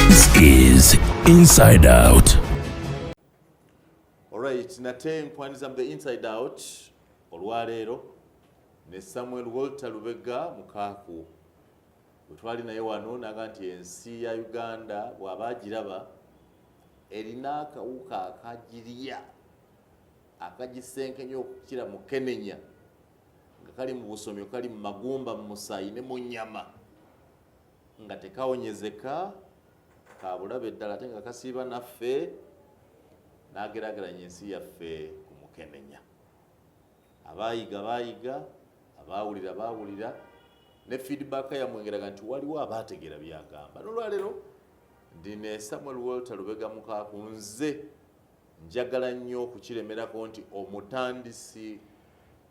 This is Inside Out. Alright, nate nkwaniriza mu The Inside Out olwaleero ne Samuel Walter Lubega Mukaaku bwe twali naye wano naga nti ensi ya Uganda bw'aba agiraba erina akawuka akagirya akagisenkenya okukira mukenenya nga kali mu busomyo, kali mu magumba, mu musaayi ne mu nnyama, nga tekawonyezeka, kabulabe ddala ate nga kasiiba naffe. N'ageraageranya ensi yaffe ku mukenenya. Abaayiga baayiga, abaawulira baawulira, ne feedback yammwe ngeraga nti waliwo abaategeera byagamba. N'olwaleero ndi ne Samuel Walter Lubega Mukaaku. Nze njagala nnyo okukiremerako nti omutandisi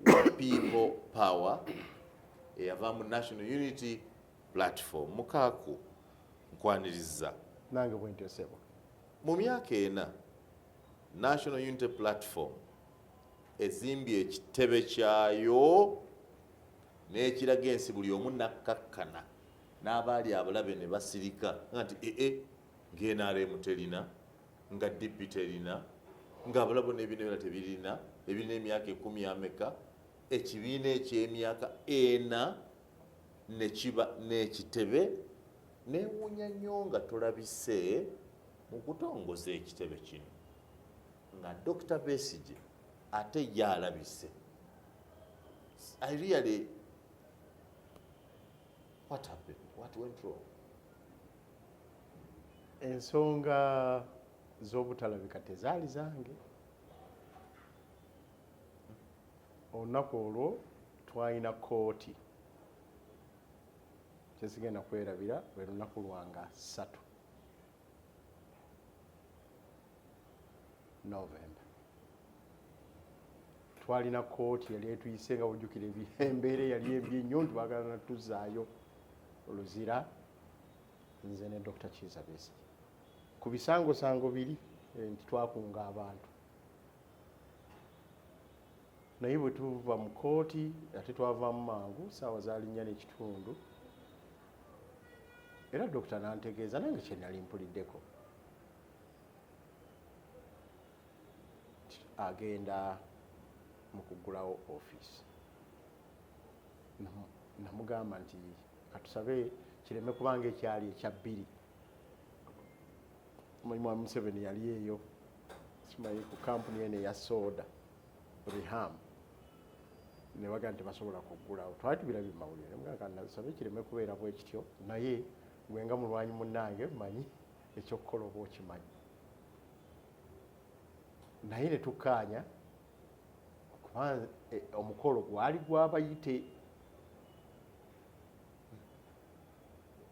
wa People Power eyava mu National Unity Platform. Mukaaku, nkwaniriza. Nange bwentyo, ssebo. Mu myaka 4 National Unity Platform ezimbye ekitebe kyayo n'ekiraga ensi, buli omu nakkakkana n'abaali abalabe ne basirika nga nti ee nga NRM terina, nga DP terina, ng'abalabo n'ebibiina byonna tebirina, ebirina emyaka 10 ameka. Ekibiina eky'emyaka 4 ne kiba n'ekitebe. Neewuunya nnyo nga tolabise mu kutongoza ekitebe kino, nga Dr. Besigye ate ye alabise. I really, what happened? What went wrong? Ensonga z'obutalabika tezaali zange. Olunaku olwo twalina kooti, kyesigenda kwerabira lwe lunaku lwanga 3 November. Twalina kooti yali etuyise, nga bujjukira embeera eyali embi ennyo nti baagala natuzaayo Luzira, nze ne Dr. Kiiza Besigye, ku bisangosango biri nti twakunga abantu. Naye bwe tuva mu kooti, ate twavaamu mangu, saawa zaali 4:30, era dokita nantegeeza nange kye nali mpuliddeko nti agenda mu kuggulawo ofiisi. Namugamba nti katusabe kireme kubanga ekyali ekya bbiri. Mulimu wa Museveni yali eyo, simanyi ku kampuni eno eya soda Riham, ne bagamba nti tebasobola kuggulawo. Twali tubirabye mu mawulire. Nemugamba kanasabe kireme kubeera bwe kityo, naye gwe nga mulwanyi munnange manyi ekyokukola oba okimanyi. Naye ne tukkaanya kuba omukolo gwali gwabayite,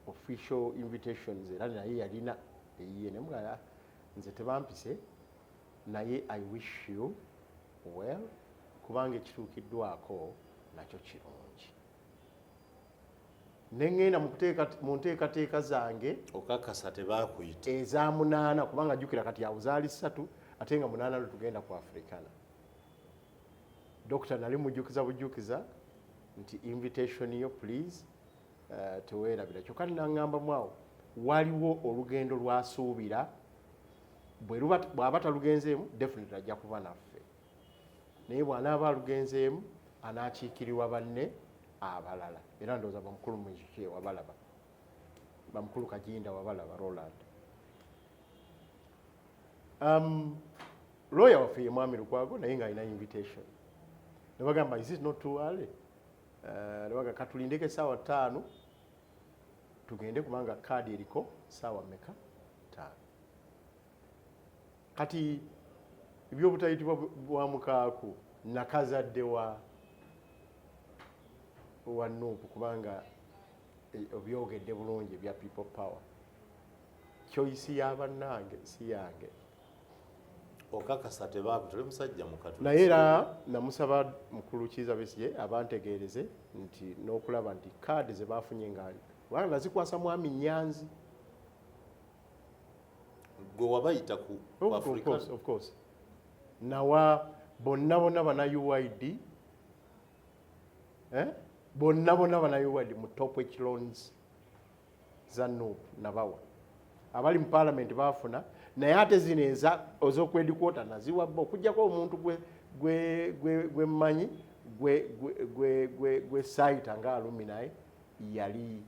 official invitations, era naye yalina eyiye. Nemugamba nze tebampise, naye I wish you well, kubanga ekituukiddwako nakyo kirungi. Neŋŋenda mu nteekateeka zange. Okakasa tebakuyita? Eza 8, kubanga jjukira kati awo zaali 3, ate nga 8 lwe tugenda ku Africana. Dokita nali mujjukiza bujjukiza nti invitation yo please, teweerabira. Kyokka naŋŋambamu awo waliwo olugendo lwasuubira bw'aba talugenzeemu, definitely ajja kuba naffe, naye bw'anaaba alugenzeemu anaakiikirirwa banne abalala. Era ndowooza bamukulu Mwijukye wabalaba, bamukulu Kajinda wabalaba, Roland. Lawyer waffe ye Mwami Lukwago, naye ng'alina invitation. Ne bagamba, "Is it not too early?" Ne bagamba katulindeko essaawa 5 tugende, kubanga kaadi eriko saawa mmeka? 5. Kati ebyobutayitibwa bwa Mukaaku nakazadde wa NUP, kubanga obyogedde bulungi ebya People Power, choice y'abannange si yange. Okakasa tebaako, toli musajja mukatu. Naye era namusaba mukulu Kiiza Besigye abantegeereze nti n'okulaba nti kaadi ze baafunye nga kubanga nazikwasa mwami Nyanzi. Gwe wabayita ku Of Africa? course, of course. Nawa bonna bonna bana UYD, eh? Bonna bonna bana UYD mu top echelons za NUP nabawa. Abali mu parliament baafuna, naye ate zino eza ez'okwedikwota naziwa bo, okuggyako omuntu gwe mmanyi gwe saayita nga alumni, naye yali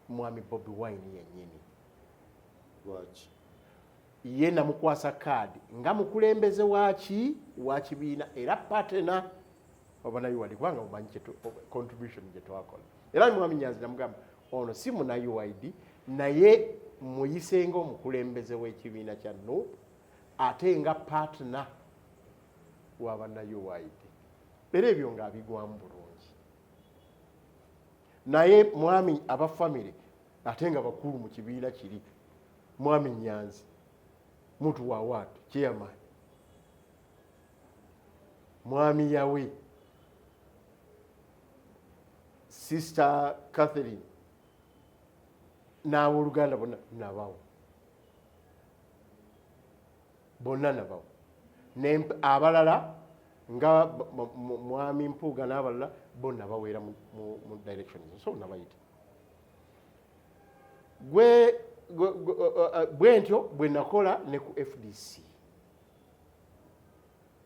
mwami Bobi Wine yennyini. Lwaki? Ye namukwasa kaadi nga mukulembeze waki wa kibiina era partner oba UYD, kubanga omanyi contribution gye twakola. Era mwami Nyanzi namugamba ono si muna UYD, naye muyise nga omukulembeze w'ekibiina kya NUP ate nga partner w'abanna UYD, era ebyo ng'abigwamu bulungi. Naye mwami aba famire ate nga bakulu mu kibiina kiri, mwami Nyanzi muntu wa ward chairman, mwami Yawe, Sister Catherine n'abooluganda bonna nabawo, bonna nabawo. Abalala nga mwami Mpuuga n'abalala bonna baweera mu direction, so nabayita gwe bwe ntyo bwe nakola ne ku FDC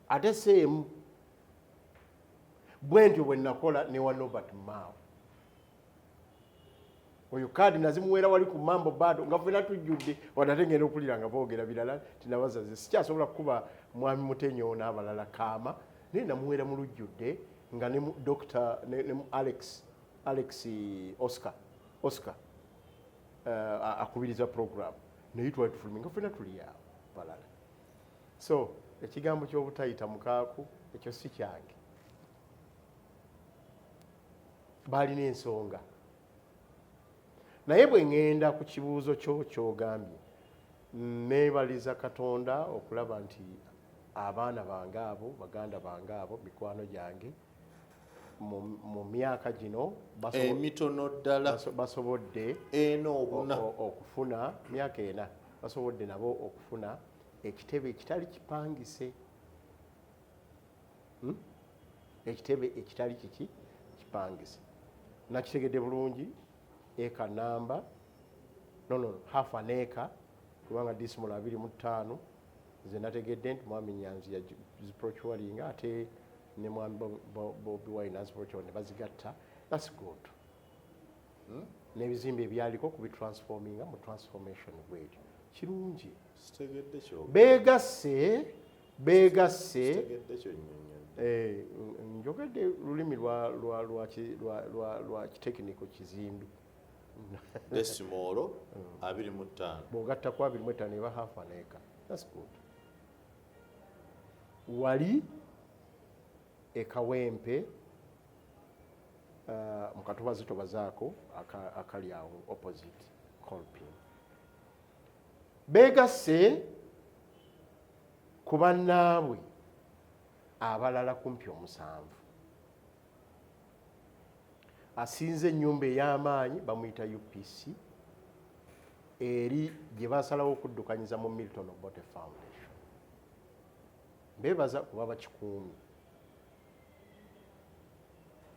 ate seemu bwe ntyo bwe nakola ne wa Norbert Mao. Oyo kaadi nazimuweera wali ku mambo bado nga ffena tujjudde wadde, ate ngenda okulira nga boogera birala tinabazaze sikyasobola kukuba mwami Mutenyo n'abalala kaama, naye namuweera mu lujjudde nga ne mu Dr. ne mu Alex Oscar akubiriza program, naye twali tufulumye nga ffena tuli awo balala. So ekigambo ky'obutayita mukaaku ekyo si kyange, balina ensonga. Naye bwe ŋŋenda ku kibuuzo kyo ky'ogambye, neebaliza Katonda okulaba nti abaana bange abo, baganda bange abo, mikwano gyange, mu myaka gino emitono ddala basobodde eno obuna okufuna myaka 4, basobodde nabo okufuna ekitebe ekitali kipangise. Ekitebe ekitali kiki kipangise, nakitegedde bulungi, eka namba, no, half an acre, kubanga decimal 25 nze nategedde nti mwami Nyanzi yaziprocuringa ate ne mwami Bobi Wine aziprocuring ne bazigatta. That's good. N'ebizimbe ebyaliko kubitransforminga mu transformation bwetyo kirungi. Sitegedde kyo. Beegasse. Sitegedde kyo nnyonnyodde. Njogedde lulimi lwa kitekiniko kizimbi. Decimal 25. Bw'ogattako 25 eba half an acre. That's good. Wali ekawempe mu Katobazi tobazaako akali awo opposite Colpin. Beegasse ku bannaabwe abalala kumpi 7. Asinze ennyumba ey'amaanyi bamuyita UPC, eri gye basalawo okuddukanyiza mu Milton Obote Foundation. Mbeebaza kuba bakikuumi.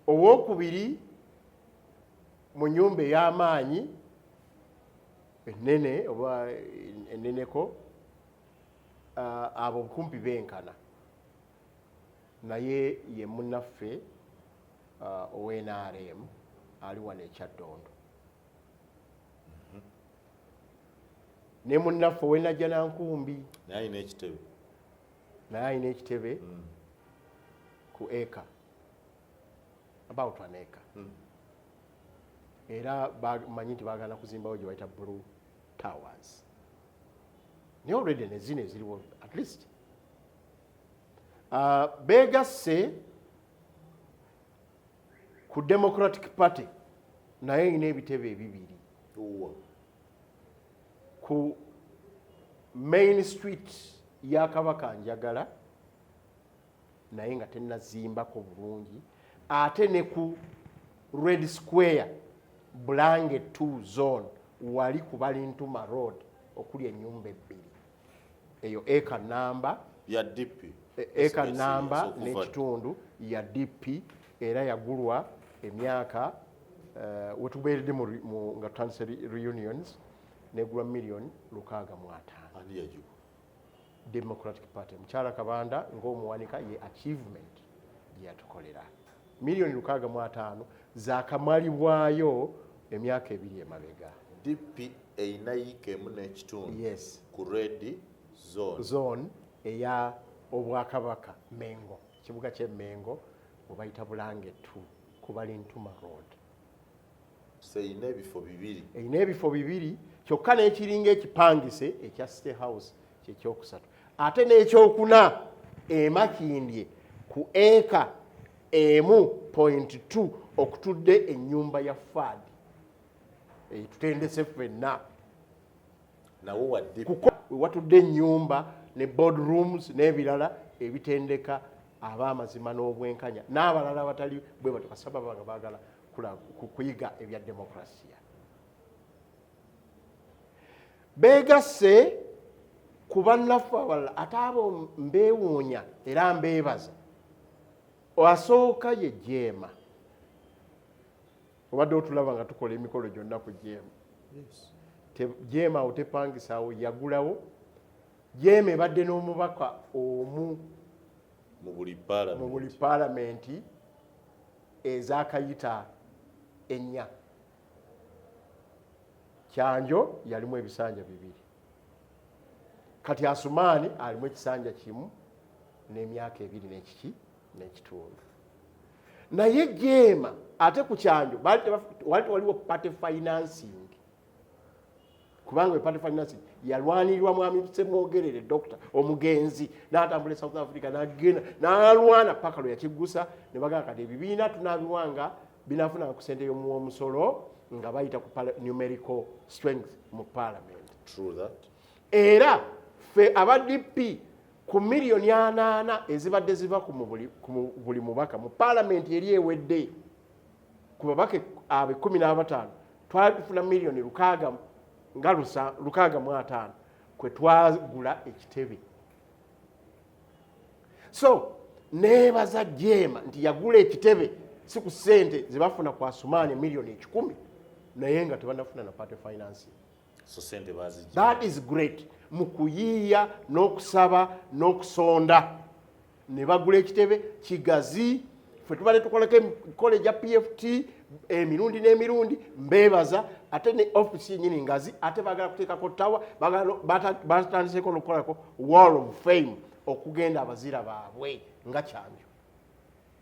Owookubiri mu nnyumba ey'amaanyi ennene oba enneneko, abo kumpi benkana, naye ye munnaffe ow'NRM ali wano ekyaddondo, ne munnaffe ow'enajjanankumbi. Naye alina ekitebe. Naye alina ekitebe ku acre, about an acre. Era bamanyi nti baagala kuzimbawo gye bayita Blue Towers, naye already nezino eziriwo at least. Beegasse ku Democratic Party, naye erina ebitebe ebibiri. Uwa. Ku Main Street. Ya Kabaka njagala, naye nga tennazimbako bulungi. Ate ne ku Red Square, Bulange 2 zone, wali ku Balintuma Road okuli ennyumba ebbiri, eyo eka namba ya DP. Eka namba n'ekitundu ya DP, era yagulwa emyaka wetubeeredde nga tutandise reunions, negulwa miliyoni 65. Ani yagigula? Democratic Party, mukyala Kabanda ng'omuwanika ye achievement gye yatukolera. Miliyoni 65 zakamalibwayo emyaka 2 emabega. DP eyina yiika emu n'ekitundu Yes. ku Red Zone. Zone eya Obwakabaka Mengo, kibuga ky'e Mengo, we bayita Bulange 2 ku Balintuma Road. So eyina ebifo bibiri. Erina ebifo bibiri kyokka, n'ekiringa ekipangise ekya State House kyekyokusatu, ate n'ekyokuna emakindye ku eka 1.2 okutudde ennyumba ya FAD etutendese ffenna. Nawo wa DP. Kuko we watudde ennyumba ne board rooms n'ebirala ebitendeka ab'amazima n'obwenkanya n'abalala abatali bwe batyo, kasaba banga baagala kuyiga ebya demokrasiya. Beegasse ku bannaffe abalala, ate abo mbeewuunya era mbeebaza. Asooka ye Jeema, obadde otulaba nga tukola emikolo gyonna ku Jeema. Jeema awo tepangisaawo, yagulawo. Jeema ebadde n'omubaka omu mu buli mu parliament. Buli paalamenti ezakayita ennya. Kyanjo yalimu ebisanja bibiri, kati Asumaani alimu ekisanja kimu n'emyaka 2 n'ekiki n'ekitundu. Naye Jeema ate ku Kyanjo baali wali tewaliwo party financing, kubanga party financing yalwanirirwa mwami Semwogerere, dokita omugenzi, n'atambula e South Africa, n'agenda n'alwana paka lwe yakiggusa, ne bagamba kati ebibiina tunaabiwanga binafunanga ku ssente y'omuwomusolo nga bayita ku numerical strength mu parliament. True that. Era ffe aba DP ku miliyoni 80 ezibadde ziva ku buli mubaka mu paalamenti eri ewedde, ku babaka abo 15 twali tufuna miliyoni lukaaga nga 605 kwe twagula ekitebe. So neebaza Jeema nti yagula ekitebe si ku ssente zebafuna ku Asumaani miliyoni 100, naye nga tebanafuna na party financing. So sente bazijja. That is great. Mu kuyiiya n'okusaba n'okusonda ne bagula ekitebe kigazi. Ffe tubadde tukolako emikolo egya PFT emirundi n'emirundi, mbeebaza. Ate ne ofisi yenyini ngazi, ate baagala kuteekako tower, batandiseko n'okukolako wall of fame okugenda abazira baabwe nga Kyanjo.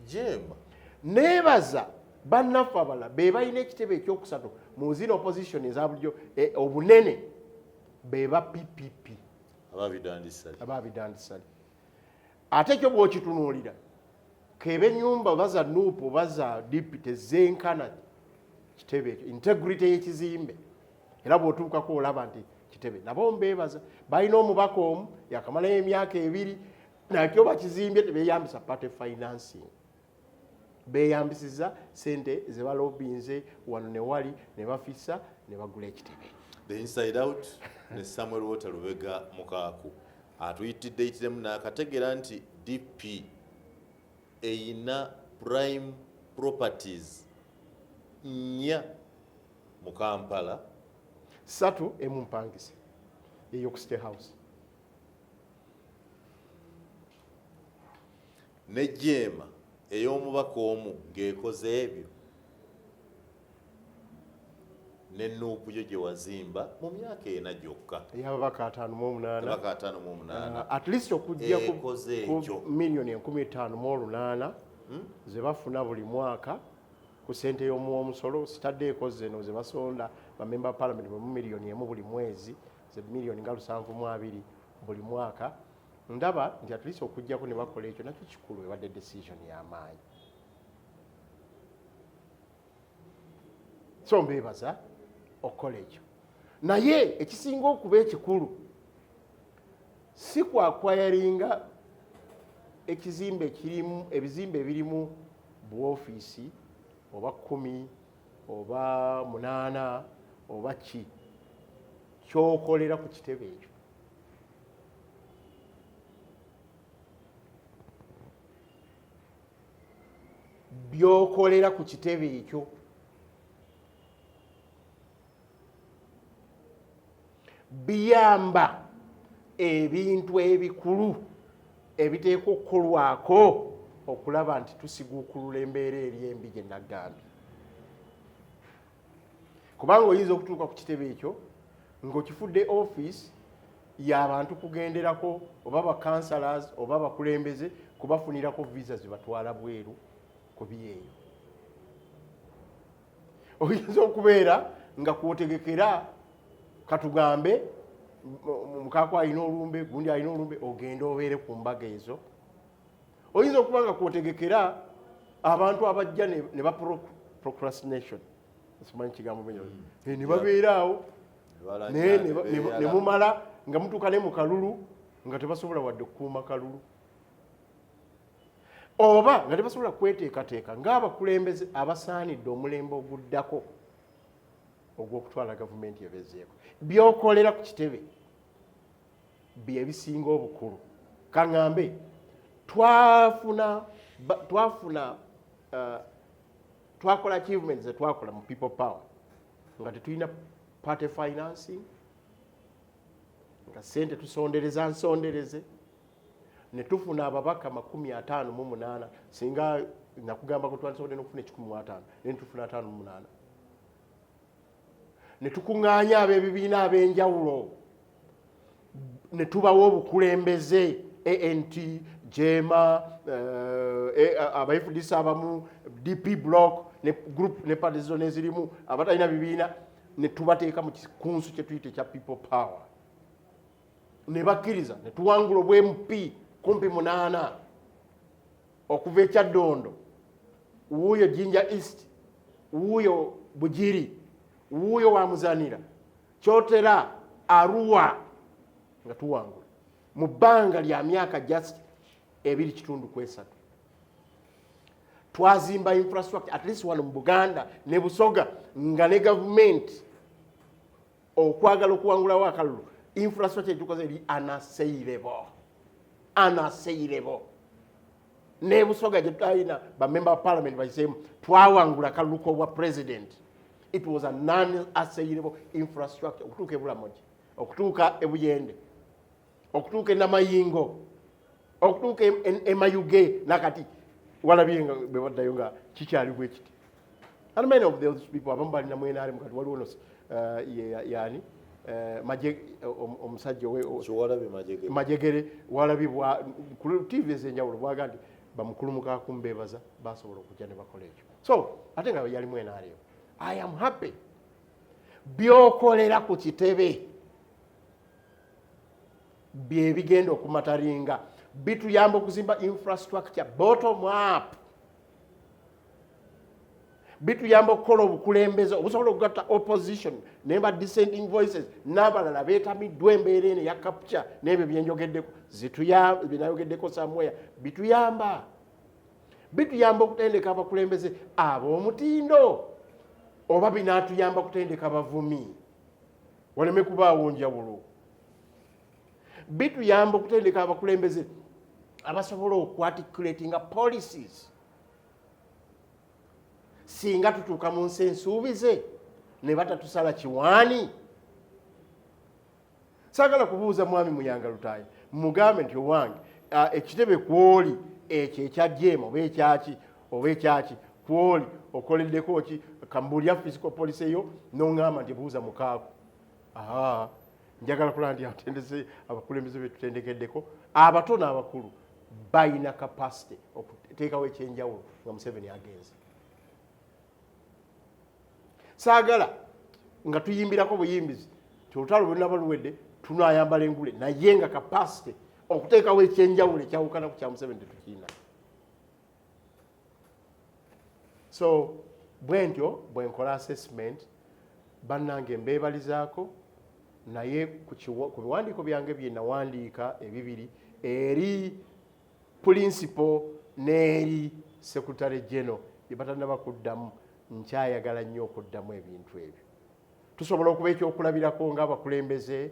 Jeema. Neebaza bannaffe abalala be balina ekitebe ekyokusatu mu zino opposition eza bulijjo, obunene be ba PPP. Ababidandisali. Ababidandisali. Ate ekyo bw'okitunuulira, keba ennyumba oba za NUP oba za DP tezenkana kitebe ekyo, integrity y'ekizimbe. Era bw'otuukako olaba nti kitebe. Nabo mbeebaza, balina omubaka omu yakamalayo emyaka 2, nakyo bakizimbye tebeyambisa party financing, beyambisiza sente ze balobinze wano ne wali ne bafisa ne bagula ekitebe. The Inside Out ne Samuel Walter Lubega Mukaaku atuyitidde yitiremu n'akategeera nti DP eyina prime properties nnya mu Kampala. Satu, emu mpangise eyoku State House. Ne Jeema ey'omubaka omu ng'ekoze ebyo, ne NUP yo gye wazimba mu myaka 4 gyokka. Ey'ababaka 58. Ababaka 58. At least okujja Ekoze ku ekyo. miliyoni 5800 ze bafuna buli mwaka ku ssente y'omuwomusolo, sitaddeeko zeno ze basonda bamemba parliament bwemu miliyoni 1 buli mwezi, ze miliyoni nga 72 buli mwaka. Ndaba nti at least okujjako ne bakola ekyo nakyo kikulu, ebadde decision y'amaanyi. So mbeebaza okukola ekyo, naye ekisinga okuba ekikulu Si kwakwayaringa ekizimbe ekirimu ebizimbe ebirimu buofiisi oba 10 oba 8 oba ki kyokolera ku kitebe ekyo. Byokolera ku kitebe ekyo biyamba ebintu ebikulu ebiteekwa okukolwako okulaba nti tusiguukulula embeera eri embi gye nagambye. Kubanga oyinza okutuuka ku kitebe ekyo ng'okifudde office y'abantu kugenderako oba ba councillors oba abakulembeze kubafunirako visa zibatwala bweru ku byeyo. Oyinza okubeera nga kwotegekera katugambe mukaako alina olumbe, gundi alina olumbe, ogende obeere ku mbaga ezo. Oyinza okuba nga kwotegekera abantu abajja ne ba procrastination, simanyi kigambo bwenyo, ne babeera awo ne mumala nga mutuuka ne mu kalulu nga tebasobola wadde kukuuma kalulu, oba nga tebasobola kweteekateeka ng'abakulembeze abasaanidde omulembe oguddako ogw'okutwala gavumenti ebezeeko. Byokolera ku kitebe bye bisinga obukulu. Kaŋŋambe twafuna twakola achievements ze twakola mu People Power nga tetulina party financing, nga ssente tusondereza nsondereze, ne tufuna ababaka 58. Singa nakugamba ko twandisobodde n'okufuna 150, naye ne tufuna 58. Ne tukuŋŋaanya ab'ebibiina ab'enjawulo ne tubawa obukulembeze, ANT, JEEMA, aba FDC abamu, DP block ne group ne parties zonna ezirimu abatalina bibiina, ne tubateeka mu kikunsu kye tuyita ekya People Power, ne bakkiriza ne tuwangula obwa MP kumpi 8 okuva ekyaddondo, wuuyo Jinja East, wuuyo Bugiri, wuuyo Wamuzanira, Kyotera, Arua, nga tuwangula mu bbanga lya myaka just 2.3. Twazimba infrastructure at least wano mu Buganda ne Busoga, nga ne gavumenti okwagala okuwangulawo akalulu, infrastructure etukoze eri unassailable, unassailable. Ne Busoga gye tutalina ba member of parliament bayiseemu, twawangula akalulu k'obwa president. It was a non-assailable infrastructure okutuuka e Bulamogi, okutuuka e Buyende, okutuuka e Namayingo, okutuuka e Mayuge. Nakati walabye nga bwe baddayo nga kikyali bwe kiti. And many of those people abamu balina mu NRM kati waliwo no yani omusajja Majegere walabye ku TV ez'enjawulo bwaga nti bamukulu mukakumbeebaza basobola okujja ne bakola ekyo. So ate nga yali mu NRM. I am happy. Byokolera ku kitebe bye bigenda okumataringa, bituyamba okuzimba infrastructure bottom up, bituyamba okukola obukulembeze obusobola okugatta opposition neba dissenting voices n'abalala beetamiddwa embeera eno eya capture n'ebyo byenjogeddeko byenayogeddeko somewhere. Bituyamba okutendeka abakulembeze ab'omutindo, oba binaatuyamba kutendeka bavumi waleme kubaawo njawulo. Bituyamba okutendeka abakulembeze abasobola okuarticulatinga policies singa tutuuka mu nsi ensuubize ne batatusala kiwaani. Saagala kubuuza mwami Muyanga Lutaaya mugambe nti owange ekitebe kwoli ekyo ekya JEEMA oba ekyaki oba ekyaki kwoli okoleddeko ki, kambuulya fiscal policy eyo n'oŋŋamba nti buuza mukaaku. Aha, njagala kulaba nti atendese abakulembeze be tutendekeddeko abato n'abakulu balina capacity okuteekawo ekyenjawulo nga Museveni agenze. Saagala nga tuyimbirako buyimbizi ti olutalo lwonaba luwedde tunayambala engule, naye nga capacity okuteekawo ekyenjawulo ekyawukana ku kya Museveni tetukiina. So bwe ntyo bwe nkola assessment, bannange mbeebalizaako. Naye ku biwandiiko byange bye nawandiika ebibiri, eri principal n'eri secretary general, bye batannaba kuddamu, nkyayagala nnyo okuddamu ebintu ebyo. Tusobola okuba ekyokulabirako ng'abakulembeze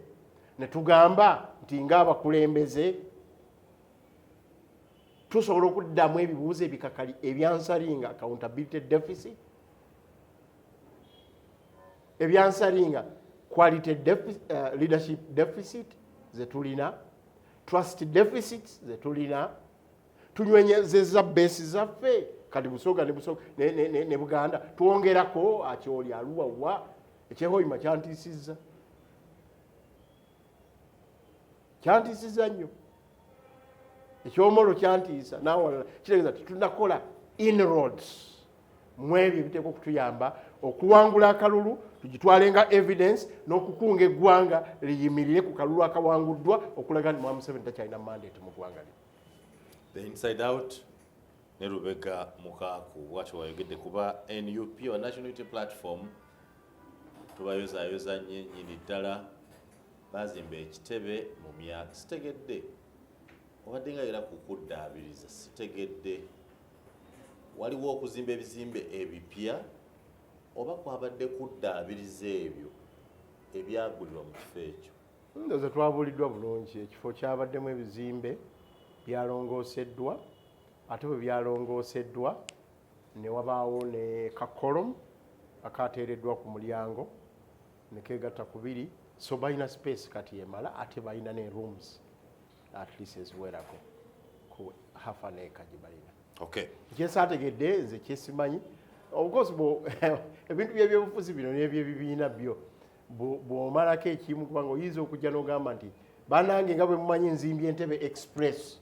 ne tugamba nti ng'abakulembeze tusobola okuddamu ebibuuzo ebikakali ebyansweringa accountability deficit, ebyansweringa quality leadership deficit zetulina, trust deficits zetulina. Tunywenyezeza base zaffe kati Busoga ne Busoga ne Buganda, twongerako Akyoli, Aluwawa. Ekyehoima kyantiisizza, kyantiisizza nnyo. Ekyomolo kyantiisa nawalala. Kitegeeza tetunakola inroads mu ebyo ebiteeka okutuyamba okuwangula akalulu, tugitwale nga evidence n'okukunga eggwanga liyimirire ku kalulu akawanguddwa okulaga nti Mwami Museveni takyalina mandate mu ggwanga lino. The Inside Out ne Lubega Mukaaku bwatyo wayogedde kuba NUP wa National Unity Platform. Tubayozaayoza nnyo nnyini ddala. Bazimba ekitebe mu myaka, sitegedde, obadde nga era kukuddaabiriza, sitegedde. Waliwo okuzimba ebizimbe ebipya oba kwabadde kuddaabiriza ebyo ebyagulirwa mu kifo ekyo? Ndowooza twabuuliddwa bulungi. Ekifo kyabaddemu ebizimbe byalongooseddwa, ate bwe byalongooseddwa ne wabaawo ne kacolumn akateereddwa ku mulyango ne keegatta kubiri. So balina space kati emala, ate balina ne rooms at least eziwerako ku half an acre gye balina. Kyesaategedde nze, kyesimanyi, of course ebintu byebyobufuzi bino n'ebyebibiina byo, bw'omalako ekimu, kubanga oyinza okujja n'ogamba nti banange, nga bwe mumanyi, nzimbye Entebe Express,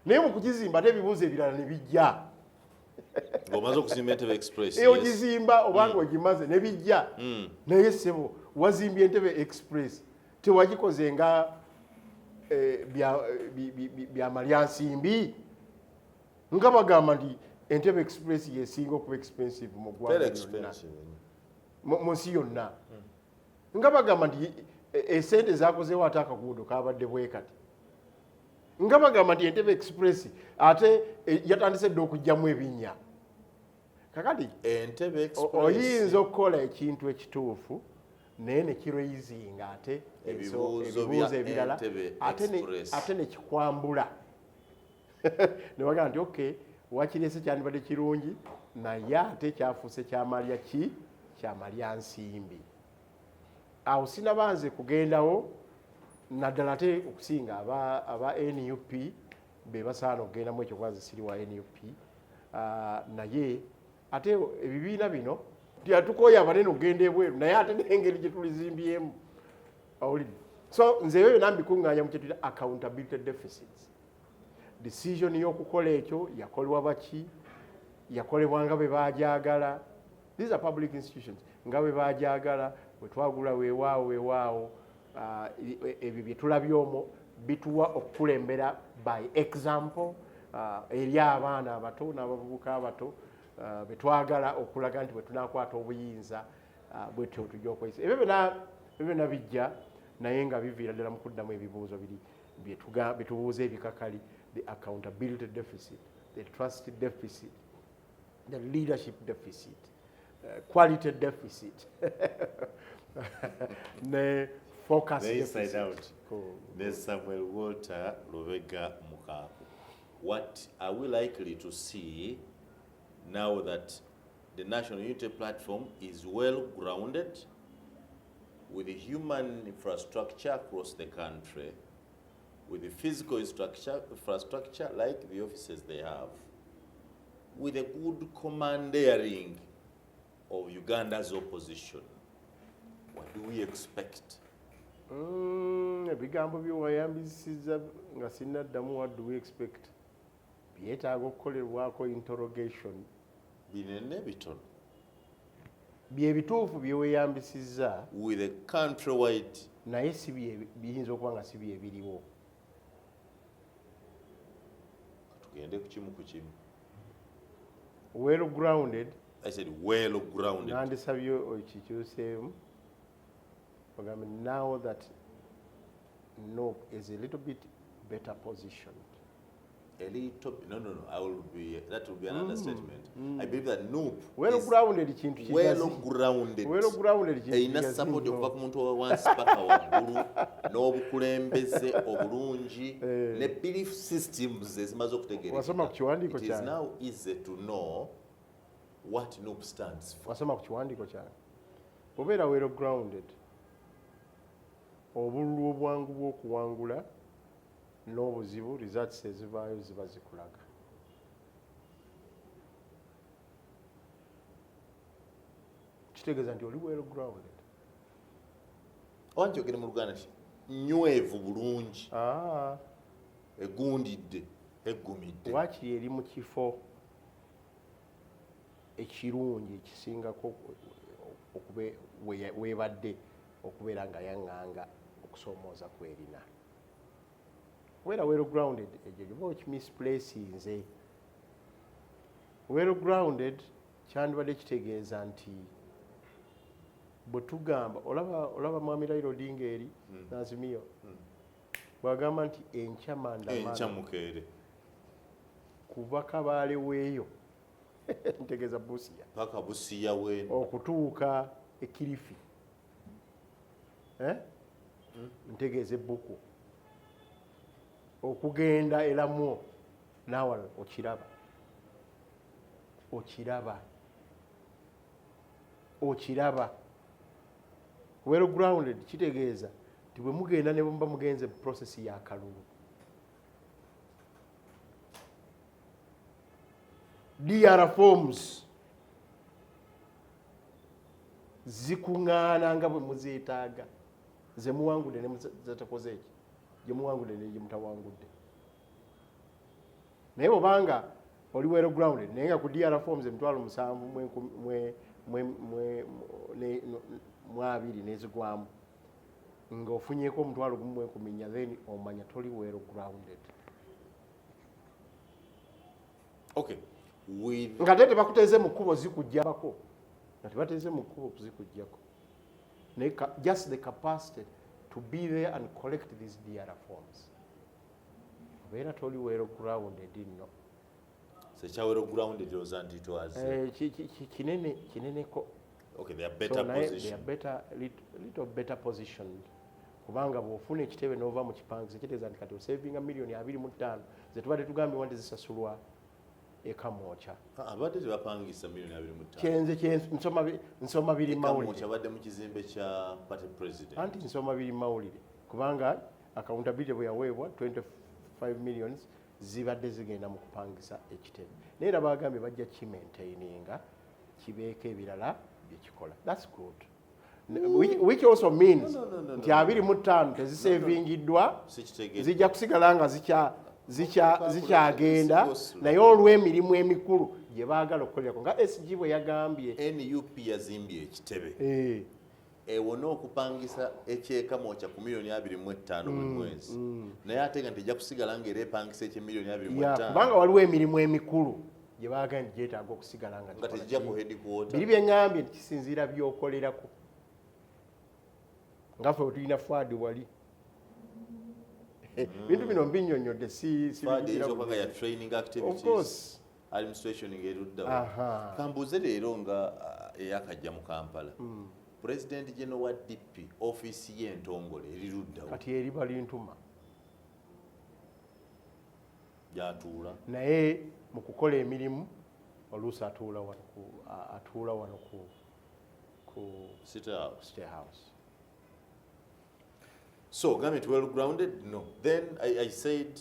naye mu kugizimba ate ebibuuzo ebirala ne bijja. Ng'omaze okuzimba Entebe Express. Eyo ogizimba obanga ogimaze ne bijja, naye ssebo, wazimbye Entebe Express, tewagikoze nga byamalyansimbi, nga bagamba nti Entebe Express yesinga okuba expensive mu ggwanga Very lyonna, expensive. mu nsi yonna, nga bagamba nti esente zakozewo ate akaguudo kabadde bwe kati, nga bagamba nti Entebe Express ate yatandise dde okugyamu ebinnya. Kakati Entebe Express. Oyinza okukola ekintu ekituufu naye nekiraisinga ate Ebibuuzo ebibuuzo bya ebirala, Entebbe Express. Ate nekikwambula ne bagamba nti okay, wakirese kyandibadde kirungi, naye ate kyafuuse kyamalya ki, kyamalya nsimbi. Awo sinabanze kugendawo naddala, ate okusinga aba NUP be basaana okugendamu ekyo, kuba nze siri wa NUP. Ah, naye ate ebibiina bino tukooye abanene okugenda ebweru, naye ate n'engeri gye tulizimbyemu, awulidde. So nze ebyo byonna mbikuŋŋaanya mu kyetuyita accountability deficits. Decision y'okukola ekyo yakolebwa baki? Yakolebwa nga bwe bagyagala? These are public institutions. Nga bwe bagyagala bwe twagula, weewaawo, weewaawo. Ah, ebyo bye tulabye omwo bituwa okukulembera by example, eri abaana abato n'abavubuka abato, betwagala okulaga nti bwe tunakwata obuyinza, bwetyo tujja okweyisa. Ebyo byonna bijja, naye nga biviira ddala mu kuddamu ebibuuzo biri byetubuuza ebikakali: the accountability deficit, the trust deficit, the leadership deficit, quality deficit ne focus The Inside deficit. Out. Ne Samuel Walter Lubega Mukaaku. What are we likely to see now that the National Unity Platform is well grounded with the human infrastructure across the country, with the physical infrastructure like the offices they have, with a good commandeering of Uganda's opposition? What do we expect? Ebigambo byewayambisiza nga sinnaddamu what do we expect byetaaga okukolerwako interrogation. Binene bitono. Byebituufu byeweyambisizza, With a countrywide naye si biyinza okuba nga si byebiriwo. Tugende ku kimu ku kimu. Well grounded. I said well grounded. Nandisabye okikyuseemu, ogambe now that NUP is a little bit better positioned. A little bit, no, I will be, that will be an understatement. I believe that NUP well is grounded kintu well kigazi. Grounded. Well grounded kintu Erina kigazi support nnyo. okuva ku muntu owa wansi paka waggulu, n'obukulembeze obulungi ne belief systems ezimaze okutegeerekeka. Wasoma ku kiwandiiko It is kyange? now easy to know what NUP stands for. Wasoma ku kiwandiiko kyange? Obeera well grounded, obululu obwangu bw'okuwangula n'obuzibu, results ezivaayo ziba zikulaga. Kitegeeza nti oli well grounded. Oba nkyogere mu Luganda ki, nywevu bulungi, Ah, egundidde, eggumidde. Waakiri eri mu kifo ekirungi ekisingako weebadde okubeera nga yaŋŋanga okusoomooza kwerina. Kubeera well grounded egyo gyoba okimisplacinze. Well grounded kyandibadde kitegeeza nti bwe tugamba, olaba mwami Raila Odinga eri n'Azimio bw'agamba nti enkya Enkya maandamano mukeere kuva Kabaale weeyo, ntegeeza Busia, paka Busiya weeno, okutuuka Ekirifi, eh? Ntegeeza Ebbuku, okugenda Eramwo n'awalala, okiraba, okiraba, okiraba. Well grounded kitegeeza nti bwe mugenda ne bwe muba mugenze mu process y'akalulu, DR forms zikuŋŋaana nga bwe muzeetaaga, ze muwangudde ne zetakoze eki, gye muwangudde ne gye mutawangudde. Naye bwobanga oli well grounded naye nga ku DR forms 70,000 mu abiri n'ezigwamu ng'ofunyeeko 14,000, then omanya toli well grounded. Okay, with Nga te tebakuteeze mu kkubo zikuggyako, nga tebateeze mu kkubo zikuggyako, naye just the capacity to be there and collect these DR forms, obeera toli well grounded nno. Sekya well grounded lowooza nti it was Eh, kinene kineneko. Okay, they are better So naye they position. are better, little better positioned, kubanga bw'ofuna ekitebe n'ova mu kipangisa, kitegeeza nti kati osavinga miliyoni 25 ze tubadde tugambibwa nti zisasulwa ekamwokya. Ah, abadde tebapangisa miliyoni 25. Kyenze nsoma biri mawulire. Ekamwokya abadde mu kizimbe kya party president. Anti nsoma biri mawulire, kubanga accountability bwe yaweebwa, 25 millions zibadde zigenda mu kupangisa ekitebe, naye era bagambye bajja kimaintaininga, kibeeko ebirala byekikola. That's good. Which also means No, no, no, no, nti no. 25 tezisevingiddwa, Sikitegedde. zijja kusigala nga zikyagenda, Go slow. naye olw'emirimu emikulu gye baagala okukolerako nga SG bwe yagambye. NUP yazimbye ekitebe Eh, ewone okupangisa ekyekamwokya ku miliyoni 25 buli mwezi, naye ate nga tejja kusigala ngaera epangisa ekyemiliyoni abiri mu Ya, ttaano. Kubanga waliwo emirimu emikulu gye baagambye nti gyetaaga okusigala nga Nga gikola tejja ki. ku headquarter. Biri bye ŋŋambye nti kisinziira by'okolerako, nga ffe bwe tulina FUADI wali. Bintu bino mbinnyonnyodde, si FUADI bigira eyinza okuba nga ya training Of activities, course. administration ng'eruddawo. Aha. Kambuuze leero nga eyakajja mu Kampala, President General wa DP, ofiisi ye entongole eri luddawo? Kati eri Balintuma. Gyatuula. Naye mu kukola emirimu oluusi atuula wano ku State House. State House. So gambye nti well grounded, no. Then I said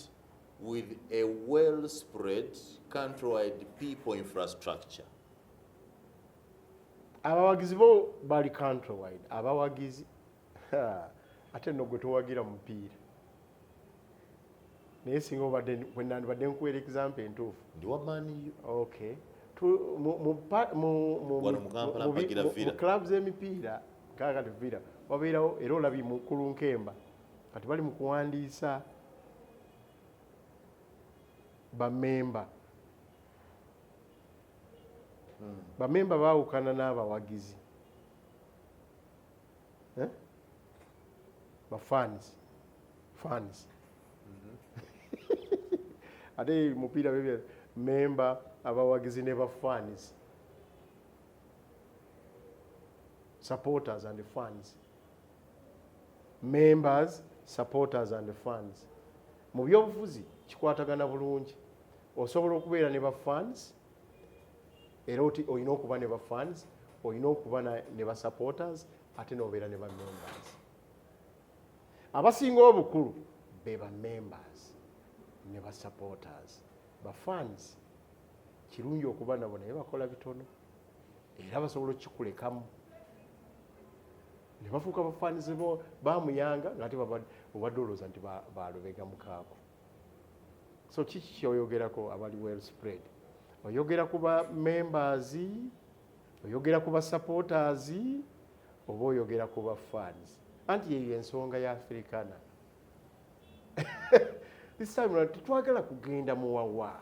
with a well spread countrywide people infrastructure. Abawagizi bo bali countrywide. Abawagizi, ha, ate nno gwe towagira mupiira, naye singa obadde bwe nandibadde nkuweera example entuufu. Ndi wa Man U. Okay. Tu, mu, mu, pa- mu, mu, Wano mu Kampala mpagira Villa. Mu clubs z'emipiira kakati Villa wabeerawo, era olabye mukulu Nkemba kati bali mu kuwandiisa bamemba. Bamemba baawukana n'abawagizi. Eh? Bafans, fans. Ate mupiira bebya memba, abawagizi ne bafans, supporters and fans, members, supporters and fans. Mu byobufuzi kikwatagana bulungi. Osobola okubeera ne bafans, era oti olina okuba ne bafans, olina okuba ne basupporters, ate n'obeera ne bamembers. Abasinga obukulu be bamembers ne basupporters. Bafans kirungi okuba nabo, naye bakola bitono, era basobola okukikulekamu ne bafuuka bafans bo bamuyanga, ngaate obadde olowooza nti balubega mukaako. So kiki kyoyogerako abali well spread? Oyogera ku ba members, oyogera ku ba supporters, oba oyogera ku ba fans? Anti yeyo ensonga ya Africana. This time round tetwagala kugenda muwawa.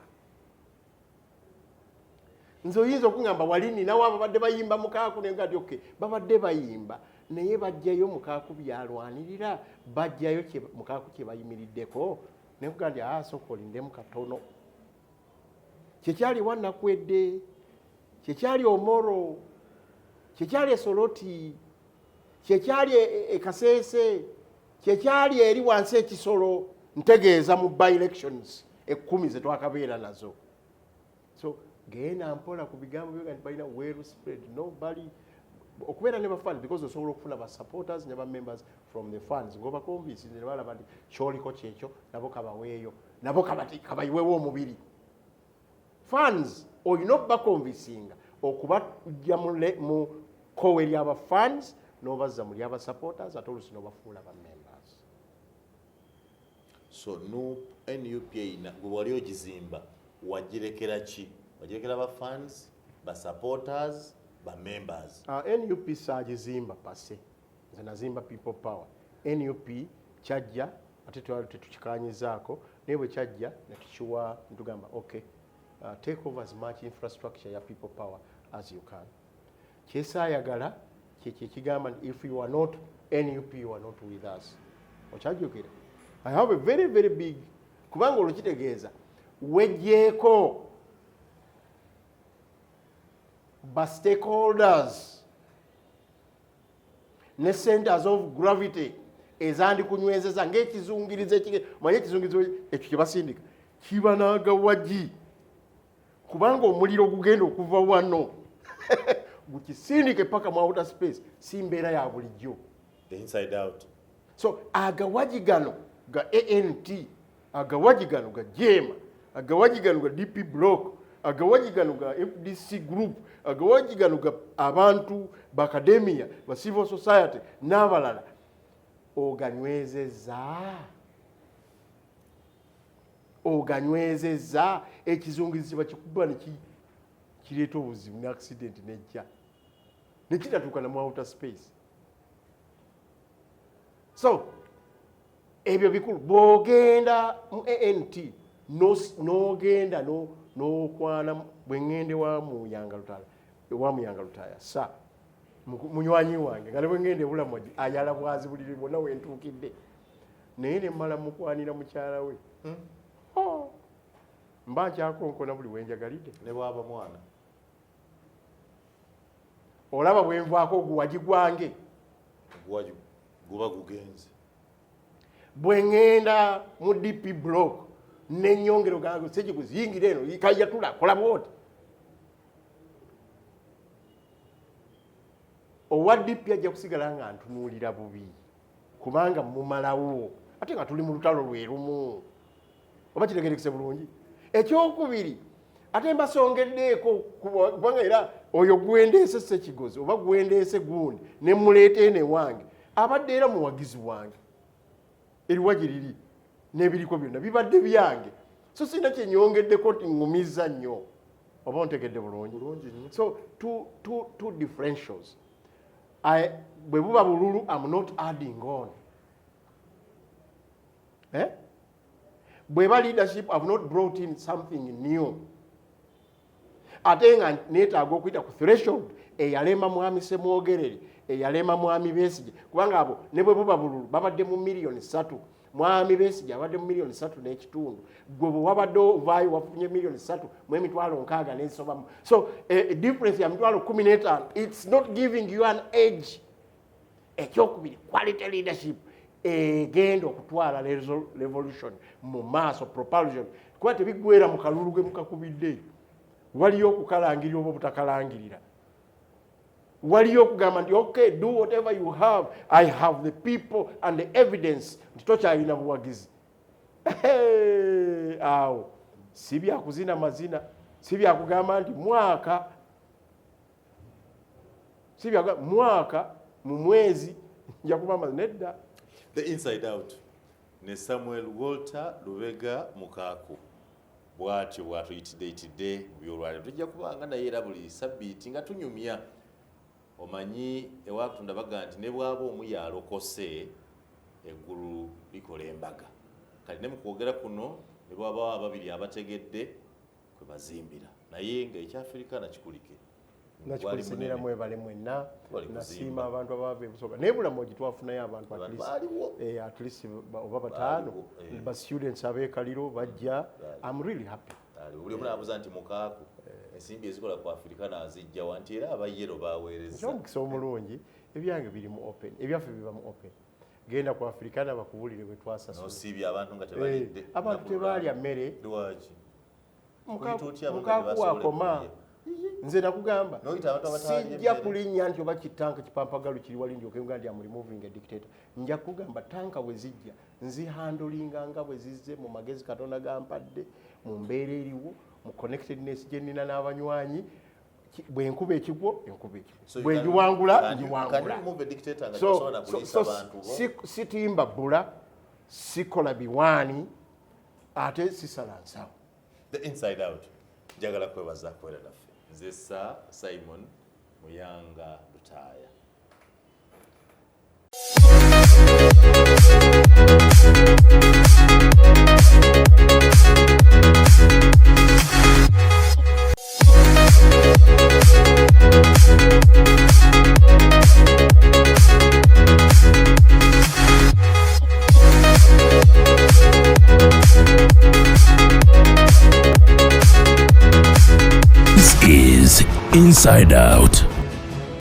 Nze oyinza okuŋŋamba wali ninawo ababadde bayimba mukaaku, naye nga nti okay, babadde bayimba, naye bajjayo mukaaku byalwanirira, bajjayo mukaaku kye bayimiriddeko. Nekuga nti sooka olindemu katono. Kyekyali Wanakwedde, kyekyali Omoro, kyekyali Esoroti, kyekyali Ekaseese, kyekyali eri wansi ekisolo, ntegeeza mu by elections 10 ze twakabeera nazo. So genda mpola ku bigambo byoga nti balina well spread. No, bali okubeera ne bafans, because osobola okufuna ba supporters ne ba members from the fans, ng'obaconvince ne balaba nti kyoliko kyekyo, nabo kabaweeyo, nabo kabayiwewo omubiri. Fans olina okubaconvincinga okubajja mu kkowe ly'aba fans n'obazza mu ly'aba supporters, ate oluusi n'obafuula ba members. So NUP eyina gwe wali ogizimba, wagirekera ki? Wagirekera ba fans, ba supporters, ba members? NUP saagizimba pase, nze nazimba People Power. NUP kyajja ate twali tetukikanyizaako, naye bwe kyajja netukiwa netugamba okay, take over as much infrastructure ya People Power as you can. Kyesaayagala kyekyo ekigamba nti if you are not NUP, you are not with us. Okyajjukira? I have a very very big, kubanga olwo kitegeeza wejjeeko ba stakeholders ne centers of gravity ezandikunywezeza ng'ekizungirizo. Manye ekizungirizo ekyo kye basindika kiba n'agawagi, kubanga omuliro ogugenda okuva wano gukisindike paka mu outer space si mbeera ya bulijjo. The inside out. So agawagi gano ga ANT, agawagi gano ga JEEMA, agawagi gano ga DP Block, agawagi gano ga FDC group, agawagi gano ga abantu ba academia, ba civil society n'abalala, oganywezezza, oganywezezza. Ekizungirizi bakikuba ne kireeta obuzibu ne accident nejja nekitatuuka na mu outer space. So ebyo bikulu. Bw'ogenda mu ANT n'ogenda n'okwana, bwe ŋŋende wa Muyanga Lutaaya, ewa Muyanga Lutaaya sa munywanyi wange, nga ne bwe ŋŋenda ebulamogi ayala bwazi buliri bwonna wentuukidde, naye ne mmala mukwanira mukyala we. Oh, mba nkyakonkona buli wenjagalidde. Ne bwaba mwana. Olaba bwenvaako oguwagi gwange. Oguwagi guba gugenze. Bwe ŋŋenda mu DP Block nenyongero gange sekikuziyingira eno kayatula kola bwoti, owa DP ajja kusigala nga ntunuulira bubi kubanga mumalawo, ate nga tuli mu lutalo lwe lumu. Oba kitegerekese bulungi? Ekyokubiri, ate mbasongeddeeko, kubanga era oyo gwendeese Sekigozi oba gwendeese gundi ne muleeta eno ewange, abadde era muwagizi wange, eriwagi liri n'ebiriko byonna bibadde byange, so sirina kyenyongeddeko nti ŋŋumizza nnyo. Oba ontegedde bulungi? Bulungi nnyo. So two differentials. Bwe buba bululu, am not adding on, eh? Bweba leadership, I've not brought in something new. Ate nga neetaaga okuyita ku threshold eyalema mwami Semwogerere, eyalema mwami Besigye, kubanga abo ne bwe buba bululu babadde mu 3 million. Mwami Besigye abadde mu 3.5 million, gwe bwe wabadde ovaayo wafunye 3,600,000 n'ensobamu. So difference ya 15,000, it's not giving you an edge. Ekyokubiri, quality leadership egenda okutwala revolution mu maaso, propulsion, kuba tebiggwera mu kalulu gwe mukakubidde. Waliyo okukalangirira oba obutakalangirira, waliyo okugamba nti okay, do whatever you have, I have the people and the evidence nti tokyalina buwagizi. Hey, awo si byakuzina mazina, si byakugamba nti mwaka, si mwaka mu mwezi nja kuba nedda. The Inside Out ne Samuel Walter Lubega Mukaaku bw'atyo bw'atuyitidde mu byolwaliro. Tujja kubanga naye era buli sabbiiti nga tunyumya. Omanyi ewa Katonda baga nti ne bw'aba omu yalokose, eggulu likola embaga. Kati ne mu kwogera kuno ne bwabawo ababiri abategedde kwe bazimbira, naye ng'ekyafirika nakikulike. Nakikulisinira, mwebale mwenna. Wali nasiima kuzimba. Abantu abava ebusoga naye Bulamogi twafunayo abantu at Abantu least, baaliwo. At least oba bataano. Baaliwo, eh. Ba students ab'ekaliro bajja. I'm really happy. Ali, buli omu naabuuza nti Mukaaku ensimbi ezikola ku Afirika naazijjawa, nti era abayero baweereza. Ekyomukisa omulungi, ebyange biri mu open, ebyaffe biba mu open. Genda ku Africana bakubulire bwe twasasula. Nosiibye abantu nga tebalidde. Abantu tebalya mmere. Lwaki? Kuyita otya abantu nga Mukaaku tebasobola wakoma kulya? Nze nakugamba N'oyita abantu abataalya sijja emmere. kulinnya nti oba kitanka kipampagalu kiri wali ndyoke nga nti am removing a dictator. Nja kugamba tanka bwe zijja nzihandlinga nga bwe zizze mu magezi Katonda gampadde, mu mbeera eriwo, mu connectedness gye nnina n'abanywanyi. Bwe nkuba ekigwo, enkuba ekigwo, So you bwe ngiwangula, can you ngiwangula. remove a dictator nga So, tebasobola so, kuliisa so bantu bo? sitimba bbula, sikola biwaani, ate sisala nsawo. The Inside Out, njagala kwebaza kubeera naffe. Nze Sir Simon Muyanga Lutaaya. This is Inside Out.